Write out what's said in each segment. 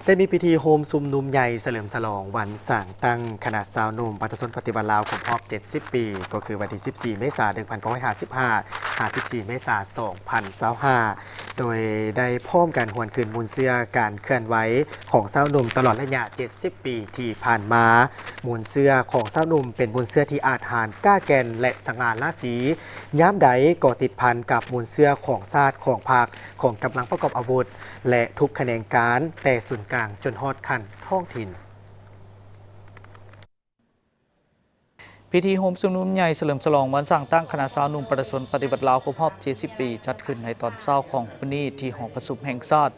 ໄດ້ມີພິທີໂຮມຊຸມນຸມໃຫຍ່ສະເຫຼີມສະຫຼອງວັນສ້າງຕັ້ງຄະນະຊາວໜຸ່ມປະຊາຊົນປະຕິວັດລາວຄົບຮອບເຈັດສິບປີ ກໍຄືວັນທີສິບສີ່ເມສາ ໜຶ່ງພັນເກົ້າຮ້ອຍຫ້າສິບຫ້າ ຫາ ສິບສີ່ເມສາ ສອງພັນຊາວຫ້າ ໂດຍໄດ້ພ້ອມກັນຫວນຄືນມູນເຊື້ອການເຄື່ອນໄຫວຂອງຊາວໜຸ່ມຕະຫຼອດໄລຍະເຈັດສິບປີທີ່ຜ່ານມາ. ມູນເຊື້ອຂອງຊາວໜຸ່ມເປັນມູນເຊື້ອທີ່ອາດຫານ, ກ້າແກ່ນ ແລະ ສະຫງ່າລາສີ, ຍາມໃດກໍຕິດພັນກັບມູນເຊື້ອຂອງຊາດ, ຂອງພັກ, ຂອງກຳລັງປະກອບອາວຸດ ແລະ ທຸກຂະແໜງການ, ແຕ່ສູນກາງຈົນຮອດຂັ້ນທ້ອງຖິ່ນ. ພິທີໂຮມຊຸມນຸມໃຫຍ່ສະເຫຼີມສະຫຼອງວັນສ້າງຕັ້ງຄະນະຊາວໜຸ່ມປະຊາຊົນປະຕິວັດລາວຄົບຮອບເຈັດສິບປີ ຈັດຂຶ້ນໃນຕອນເຊົ້າຂອງມື້ນີ້ ທີ່ຫໍປະຊຸມແຫ່ງຊາດ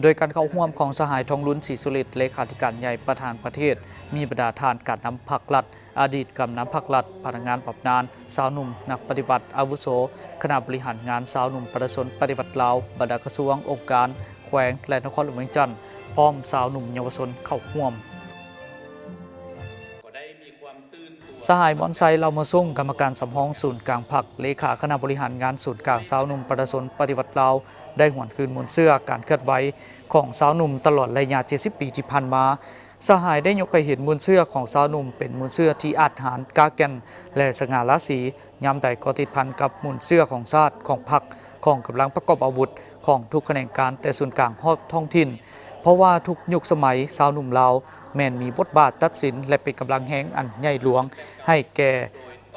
ໂດຍການເຂົ້າຮ່ວມຂອງສະຫາຍ ທອງລຸນ ສີສຸລິດ ເລຂາທິການໃຫຍ່ປະທານປະເທດ, ມີບັນດາທ່ານການນຳພັກລັດ, ອະດີດການນຳພັກລັດ, ພະນັກງານບຳນານ, ຊາວໜຸ່ມນັກປະຕິວັດອາວຸໂສ, ຄະນະບໍລິຫານງານຊາວໜຸ່ມປະຊາຊົນປະຕິວັດລາວ, ບັນດາກະຊວງ, ອົງການ, ແຂວງ ແລະ ນະຄອນຫຼວງວຽງຈັນ, ພ້ອມຊາວໜຸ່ມເຍົາວະຊົນເຂົ້າຮ່ວມ. ສະຫາຍ ມອນໄຊ ເລົ່າມາສຸງ ກຳມະການສຳຮອງສູນກາງພັກ, ເລຂາຄະນະບໍລິຫານງານສູນກາງຊາວໜຸ່ມປະຊາຊົນປະຕິວັດລາວ ໄດ້ຫວນຄືນມູນເຊື້ອການເຄື່ອນໄຫວຂອງຊາວໜຸ່ມຕະຫຼອດໄລຍະເຈັດສິບປີທີ່ຜ່ານມາ. ສະຫາຍໄດ້ຍົກໃຫ້ເຫັນມູນເຊື້ອຂອງຊາວໜຸ່ມເປັນມູນເຊື້ອທີ່ອາດຫານ, ກ້າແກ່ນ ແລະ ສະຫງ່າລາສີ, ຍາມໃດກໍຕິດພັນກັບມູນເຊື້ອຂອງຊາດ, ຂອງພັກ, ຂອງກຳລັງປະກອບອາວຸດ, ຂອງທຸກຂະແໜງການແຕ່ສູນກາງຮອດທ້ອງຖິ່ນ, ເພາະວ່າທຸກຍຸກສະໄໝຊາວໜຸ່ມລາວແມ່ນມີບົດບາດຕັດສິນ ແລະ ເປັນກຳລັງແຮງອັນໃຫຍ່ຫຼວງໃຫ້ແກ່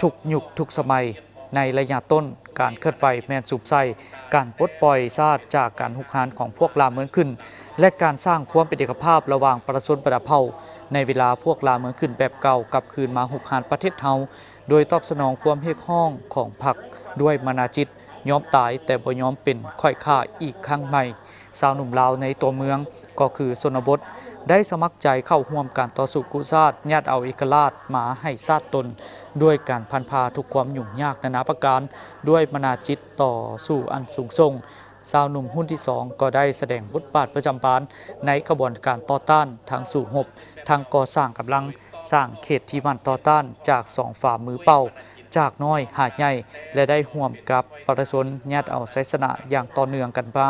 ທຸກຍຸກທຸກສະໄໝ. ໃນໄລຍະຕົ້ນ, ການເຄື່ອນໄຫວແມ່ນສຸມໃສ່ການປົດປ່ອຍຊາດຈາກການຮຸກຮານຂອງພວກລ່າເມືອງຂຶ້ນ ແລະ ການສ້າງຄວາມເປັນເອກະພາບລະຫວ່າງປະຊາຊົນບັນດາເຜົ່າ. ໃນເວລາພວກລ່າເມືອງຂຶ້ນແບບເກົ່າກັບຄືນມາຮຸກຮານປະເທດເຮົາ, ໂດຍຕອບສະໜອງຄວາມຮຽກຮ້ອງຂອງພັກດ້ວຍມະນາຈິດ ຍອມຕາຍແຕ່ບໍ່ຍອມເປັນຂ້ອຍຂ້າອີກຄັ້ງໃໝ່. ຊາວໜຸ່ມລາວໃນຕົວເມືອງ ກໍຄືຊົນນະບົດ ໄດ້ສະໝັກໃຈເຂົ້າຮ່ວມການຕໍ່ສູ້ກູ້ຊາດ, ຍາດເອົາເອກະລາດມາໃຫ້ຊາດຕົນ ດ້ວຍການພັນພາທຸກຄວາມຫຍຸ້ງຍາກນານາປະການ ດ້ວຍມະນາຈິດຕໍ່ສູ້ອັນສູງສົ່ງ. ຊາວໜຸ່ມຮຸ່ນທີສອງກໍໄດ້ສະແດງບົດບາດປະຈຳບານໃນຂະບວນການຕໍ່ຕ້ານ, ທັງສູ້ຮົບ, ທັງກໍ່ສ້າງກຳລັງ, ສ້າງເຂດທີ່ໝັ້ນຕໍ່ຕ້ານຈາກສອງຝ່າມືເປົ່າ, ຈາກນ້ອຍຫາໃຫຍ່ ແລະ ໄດ້ຮ່ວມກັບປະຊາຊົນຍາດເອົາໄຊຊະນະຢ່າງຕໍ່ເນື່ອງກັນມາ.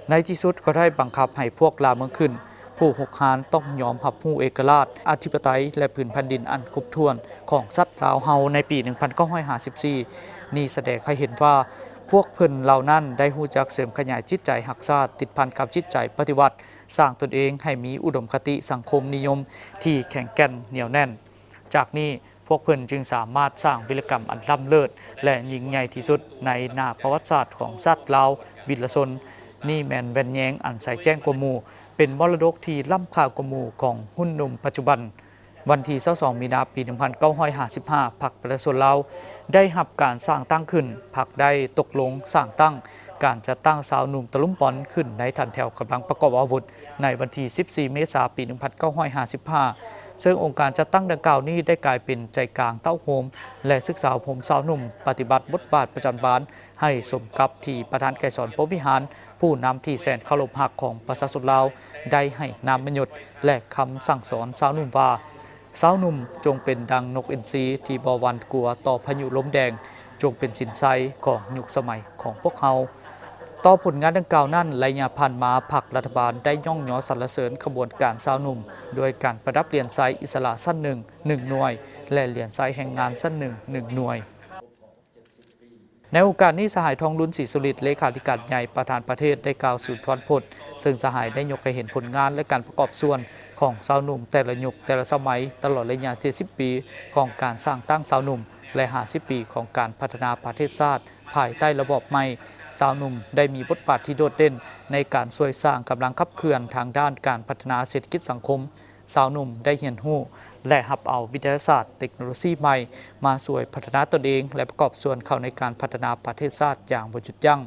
ໃນທີ່ສຸດກໍໄດ້ບັງຄັບໃຫ້ພວກລ່າເມືອງຂຶ້ນ ຜູ້ຮຸກຮານຕ້ອງຍອມຮັບຮູ້ເອກະລາດ, ອະທິປະໄຕ ແລະ ພື້ນແຜ່ນດິນອັນຄົບຖ້ວນຂອງຊາດລາວເຮົາໃນປີໜຶ່ງພັນເກົ້າຮ້ອຍຫ້າສິບສີ່. ນີ້ສະແດງໃຫ້ເຫັນວ່າ ພວກເພິ່ນເຫຼົ່ານັ້ນໄດ້ຮູ້ຈັກເສີມຂະຫຍາຍຈິດໃຈຮັກຊາດ, ຕິດພັນກັບຈິດໃຈປະຕິວັດ, ສ້າງຕົນເອງໃຫ້ມີອຸດົມຄະຕິສັງຄົມນິຍົມທີ່ແຂງແກ່ນໜຽວແໜ້ນ. ຈາກນີ້ ພວກເພິ່ນຈຶ່ງສາມາດສ້າງວິລະກຳອັນລ້ຳເລີດ ແລະ ຍິ່ງໃຫຍ່ທີ່ສຸດໃນໜ້າປະຫວັດສາດຂອງຊາດລາວວິລະຊົນ. ນີ້ແມ່ນແວ່ນແຍງອັນໃສແຈ້ງກວ່າໝູ່, ເປັນມໍລະດົກທີ່ລ້ຳຄ່າກວ່າໝູ່ຂອງຮຸ່ນໜຸ່ມປັດຈຸບັນ. ວັນທີຊາວສອງ ມີນາ ປີໜຶ່ງພັນເກົ້າຮ້ອຍຫ້າສິບຫ້າ ພັກປະຊາຊົນລາວໄດ້ຮັບການສ້າງຕັ້ງຂຶ້ນ. ພັກໄດ້ຕົກລົງສ້າງຕັ້ງການຈັດຕັ້ງຊາວໜຸ່ມຕະລຸມປອນຂຶ້ນໃນຖັນແຖວກຳລັງປະກອບອາວຸດ ໃນວັນທີສິບສີ່ ເມສາ ປີໜຶ່ງພັນເກົ້າຮ້ອຍຫ້າສິບຫ້າ ເຊິ່ງອົງການຈັດຕັ້ງດັ່ງກ່າວນີ້ໄດ້ກາຍເປັນໃຈກາງເຕົ້າໂຮມ ແລະ ສຶກສາອົບຮົມຊາວໜຸ່ມປະຕິບັດບົດບາດປະຈຳບານ ໃຫ້ສົມກັບທີ່ປະທານໄກສອນ ພົມວິຫານ ຜູ້ນຳທີ່ແສນເຄົາລົບຮັກຂອງປະຊາຊົນລາວ ໄດ້ໃຫ້ນາມມະຍົດ ແລະ ຄຳສັ່ງສອນຊາວໜຸ່ມວ່າ, ຊາວໜຸ່ມຈົ່ງເປັນດັ່ງນົກອິນຊີທີ່ບໍ່ຫວັ່ນກົວຕໍ່ພາຍຸລົມແດງ, ຈົ່ງເປັນສິນໄຊຂອງຍຸກສະໄໝຂອງພວກເຮົາ. ຕໍ່ຜົນງານດັ່ງກ່າວນັ້ນ, ໄລຍະຜ່ານມາ ພັກລັດຖະບານໄດ້ຍ້ອງຍໍສັນລະເສີນຂະບວນການຊາວໜຸ່ມ ດ້ວຍການປະດັບຫຼຽນໄຊອິດສະຫຼະຊັ້ນໜຶ່ງ ໜຶ່ງໜ່ວຍ ແລະ ຫຼຽນໄຊແຮງງານຊັ້ນໜຶ່ງ ໜຶ່ງໜ່ວຍ. ໃນໂອກາດນີ້, ສະຫາຍ ທອງລຸນ ສີສຸລິດ ເລຂາທິການໃຫຍ່ປະທານປະເທດ ໄດ້ກ່າວສຸນທອນພົດ, ເຊິ່ງສະຫາຍໄດ້ຍົກໃຫ້ເຫັນຜົນງານ ແລະ ການປະກອບສ່ວນຂອງຊາວໜຸ່ມແຕ່ລະຍຸກແຕ່ລະສະໄໝ ຕະຫຼອດໄລຍະເຈັດສິບປີຂອງການສ້າງຕັ້ງຊາວໜຸ່ມ ແລະ ຫ້າສິບປີຂອງການພັດທະນາປະເທດຊາດ ພາຍໃຕ້ລະບອບໃໝ່. ຊາວໜຸ່ມໄດ້ມີບົດບາດທີ່ໂດດເດັ່ນໃນການຊ່ວຍສ້າງກຳລັງຂັບເຄື່ອນທາງດ້ານການພັດທະນາເສດຖະກິດສັງຄົມ. ຊາວໜຸ່ມໄດ້ຮຽນຮູ້ ແລະ ຮັບເອົາວິທະຍາສາດເຕັກໂນໂລຊີໃໝ່ມາຊ່ວຍພັດທະນາຕົນເອງ ແລະ ປະກອບສ່ວນເຂົ້າໃນການພັດທະນາປະເທດຊາດຢ່າງບໍ່ຢຸດຢັ້ງ,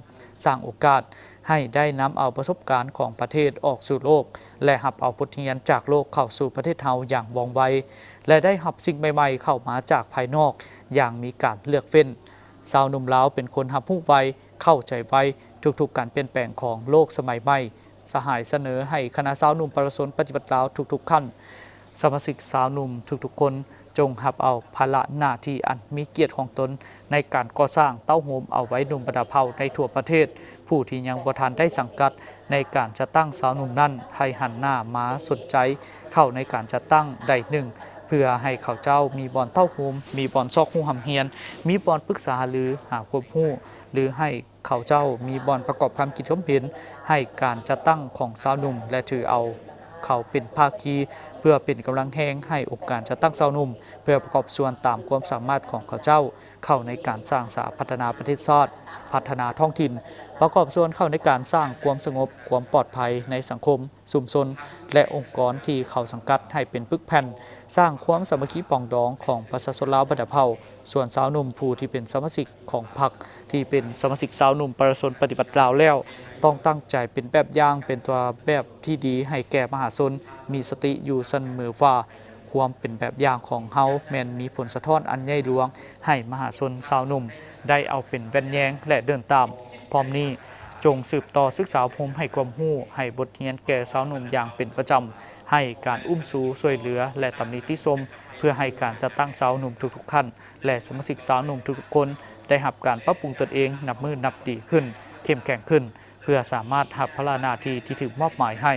ສ້າງໂອກາດໃຫ້ໄດ້ນຳເອົາປະສົບການຂອງປະເທດອອກສູ່ໂລກ ແລະ ຮັບເອົາບົດຮຽນຈາກໂລກເຂົ້າສູ່ປະເທດເຮົາຢ່າງວ່ອງໄວ ແລະ ໄດ້ຮັບສິ່ງໃໝ່ໆເຂົ້າມາຈາກພາຍນອກຢ່າງມີການເລືອກເຟ້ນ. ຊາວໜຸ່ມລາວເປັນຄົນຮັບຮູ້ໄວ, ເຂົ້າໃຈໄວ ທຸກໆການປ່ຽນແປງຂອງໂລກສະໄໝໃໝ່. ສະຫາຍສະເໜີໃຫ້ຄະນະຊາວໜຸ່ມປະຊາຊົນປະຕິວັດລາວທຸກໆຂັ້ນ, ສະມາຊິກຊາວໜຸ່ມທຸກໆຄົນ ຈົ່ງຮັບເອົາພາລະໜ້າທີ່ອັນມີກຽດຂອງຕົນໃນການກໍ່ສ້າງເຕົ້າໂຮມເອົາໄວ້ໜຸ່ມບັນດາເຜົ່າໃນທົ່ວປະເທດ ຜູ້ທີ່ຍັງບໍ່ທັນໄດ້ສັງກັດໃນການຈັດຕັ້ງຊາວໜຸ່ມນັ້ນ ໃຫ້ຫັນໜ້າມາສົນໃຈເຂົ້າໃນການຈັດຕັ້ງໃດໜຶ່ງ ເພື່ອໃຫ້ເຂົາເຈົ້າມີບ່ອນເຕົ້າໂຮມ, ມີບ່ອນຊອກຮູ້ຮ່ຳຮຽນ, ມີບ່ອນປຶກສາຫາລືຫາຄວາມຮູ້ ຫຼື ໃຫ້ ເຂົາເຈົ້າມີບ່ອນປະກອບຄວາມຄິດຄວາມເຫັນໃຫ້ການຈັດຕັ້ງຂອງຊາວໜຸ່ມ ແລະ ຖືເອົາເຂົາເປັນພາຄີ ເພື່ອເປັນກຳລັງແຮງໃຫ້ອົງການຈັດຕັ້ງຊາວໜຸ່ມ ເພື່ອປະກອບສ່ວນຕາມຄວາມສາມາດຂອງເຂົາເຈົ້າ ເຂົ້າໃນການສ້າງສາພັດທະນາປະເທດຊາດ, ພັດທະນາທ້ອງຖິ່ນ, ປະກອບສ່ວນເຂົ້າໃນການສ້າງຄວາມສະຫງົບ, ຄວາມປອດໄພໃນສັງຄົມ, ຊຸມຊົນ ແລະ ອົງກອນທີ່ເຂົາສັງກັດໃຫ້ເປັນປຶກແຜ່ນ, ສ້າງຄວາມສາມັກຄີປອງດອງຂອງປະຊາຊົນລາວບັນດາເຜົ່າ. ສ່ວນຊາວໜຸ່ມຜູ້ທີ່ເປັນສະມາຊິກຂອງພັກ ທີ່ເປັນສະມາຊິກຊາວໜຸ່ມປະຊາຊົນປະຕິວັດລາວແລ້ວ ຕ້ອງຕັ້ງໃຈເປັນແບບຢ່າງ, ເປັນຕົວແບບທີ່ດີໃຫ້ແກ່ມະຫາຊົນ, ມີສະຕິຢູ່ສະເໝີວ່າ ຄວາມເປັນແບບຢ່າງຂອງເຮົາແມ່ນມີຜົນສະທ້ອນອັນໃຫຍ່ຫຼວງໃຫ້ມະຫາຊົນຊາວໜຸ່ມໄດ້ເອົາເປັນແວ່ນແຍງ ແລະ ເດີນຕາມ. ພ້ອມນີ້, ຈົ່ງສືບຕໍ່ສຶກສາອົບຮົມໃຫ້ຄວາມຮູ້, ໃຫ້ບົດຮຽນແກ່ຊາວໜຸ່ມຢ່າງເປັນປະຈຳ, ໃຫ້ການອຸ້ມຊູຊ່ວຍເຫຼືອ ແລະ ຕຳໜິຕິຊົມ ເພື່ອໃຫ້ການຈັດຕັ້ງຊາວໜຸ່ມທຸກໆຂັ້ນ ແລະ ສະມາຊິກຊາວໜຸ່ມທຸກໆຄົນໄດ້ຮັບການປັບປຸງຕົນເອງນັບມື້ນັບດີຂຶ້ນ, ເຂັ້ມແຂງຂຶ້ນ ເພື່ອສາມາດຮັບພາລະໜ້າທີ່ທີ່ຖືກມອບໝາຍໃຫ້.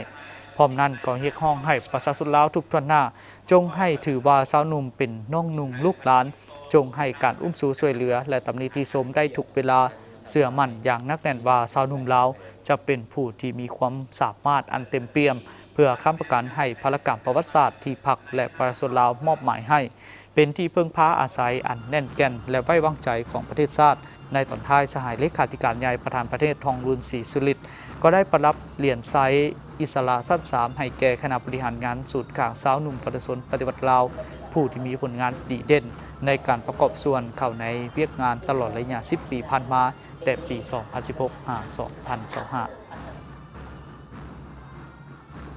ພ້ອມນັ້ນກໍຮຽກຮ້ອງໃຫ້ປະຊາຊົນລາວທຸກຖ້ວນໜ້າ ຈົ່ງໃຫ້ຖືວ່າຊາວໜຸ່ມເປັນນ້ອງນຸ່ງລູກຫຼານ, ຈົ່ງໃຫ້ການອຸ້ມຊູຊ່ວຍເຫຼືອ ແລະ ຕຳໜິຕິຊົມໄດ້ທຸກເວລາ. ເຊື່ອໝັ້ນຢ່າງໜັກແໜ້ນວ່າຊາວໜຸ່ມລາວຈະເປັນຜູ້ທີ່ມີຄວາມສາມາດອັນເຕັມປ່ຽມ ເພື່ອຄ້ຳປະກັນໃຫ້ພາລະກຳປະຫວັດສາດທີ່ພັກ ແລະ ປະຊາຊົນລາວມອບໝາຍໃຫ້ ເປັນທີ່ເພິ່ງພາອາໄສອັນແໜ້ນແກ່ນ ແລະ ໄວ້ວາງໃຈຂອງປະເທດຊາດ. ໃນຕອນທ້າຍ, ສະຫາຍເລຂາທິການໃຫຍ່ ປະທານປະເທດ ທອງລຸນ ສີສຸລິດ ກໍໄດ້ປະດັບຫຼຽນໄຊອິດສະຫຼະຊັ້ນສາມໃຫ້ແກ່ຄະນະບໍລິຫານງານສູນກາງຊາວໜຸ່ມປະຊາຊົນປະຕິວັດລາວ ຜູ້ທີ່ມີຜົນງານດີເດັ່ນໃນການປະກອບສ່ວນເຂົ້າໃນວຽກງານຕະຫຼອດໄລຍະສິບປີຜ່ານມາ, ແຕ່ປີສອງພັນສິບຫົກຫາສອງພັນຊາວຫ້າ.